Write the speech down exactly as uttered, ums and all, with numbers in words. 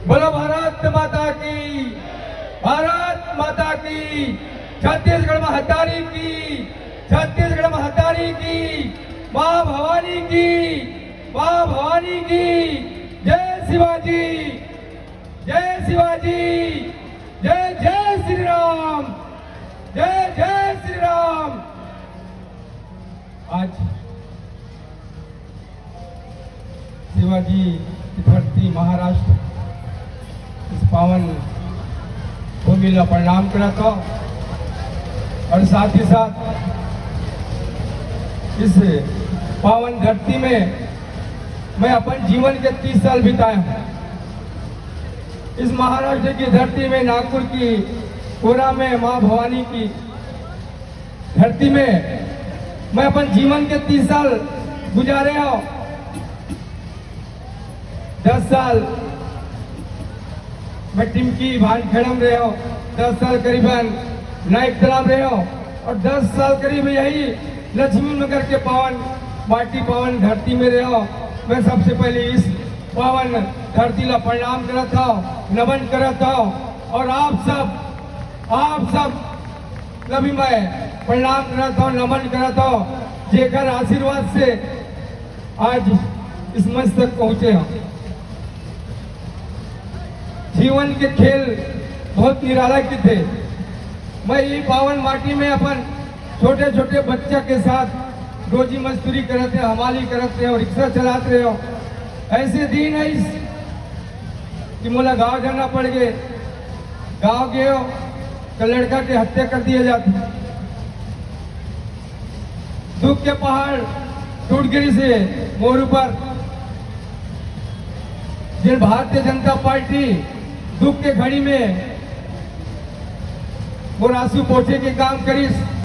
बोलो भारत माता की, भारत माता की, छत्तीसगढ़ महतारी की, छत्तीसगढ़ महतारी की, माँ भवानी की, माँ भवानी की। जय शिवाजी, जय शिवाजी, जय जय श्री राम, जय जय श्री राम। आज शिवाजी की धरती महाराष्ट्र, इस पावन भूमि ला प्रणाम करत हौं और साथ ही साथ इस पावन धरती में मैं अपन जीवन के तीस साल बिताया हूँ। इस महाराष्ट्र की धरती में, नागपुर की कोरा में, माँ भवानी की धरती में मैं अपन जीवन के तीस साल गुजारे हौं। दस साल मैं टिमकी भानखेड़ा में रहे हौं, दस साल करीबन नाइक तालाब रहे हौं और दस साल करीब यही लक्ष्मी नगर के पावन माटी, पावन धरती में रहे हौं। मैं सबसे पहले इस पावन धरती ला प्रणाम करत हौं, नमन करत हौं और आप सब, आप सब ला भी मैं प्रणाम करत हौं, नमन करत हौं, जेकर आशीर्वाद से आज इस मंच तक पहुंचे हौं। जीवन के खेल बहुत निराला के थे। मैं ये पावन माटी में अपन छोटे-छोटे बच्चा के साथ रोजी मजदूरी करत रहे हौं, हमाली करत रहे हौं, रिक्शा चलात रहे हौं। ऐसे दिन आइस कि मोला गांव जाना पड़ गे। गांव गए हौं तो लड़का के हत्या कर दिया जाता। दुख के पहाड़ टूट गिरिस हे मोर ऊपर। जेन भारतीय जनता पार्टी दुख के घड़ी में मोर आंसू पोंछे के काम करिस,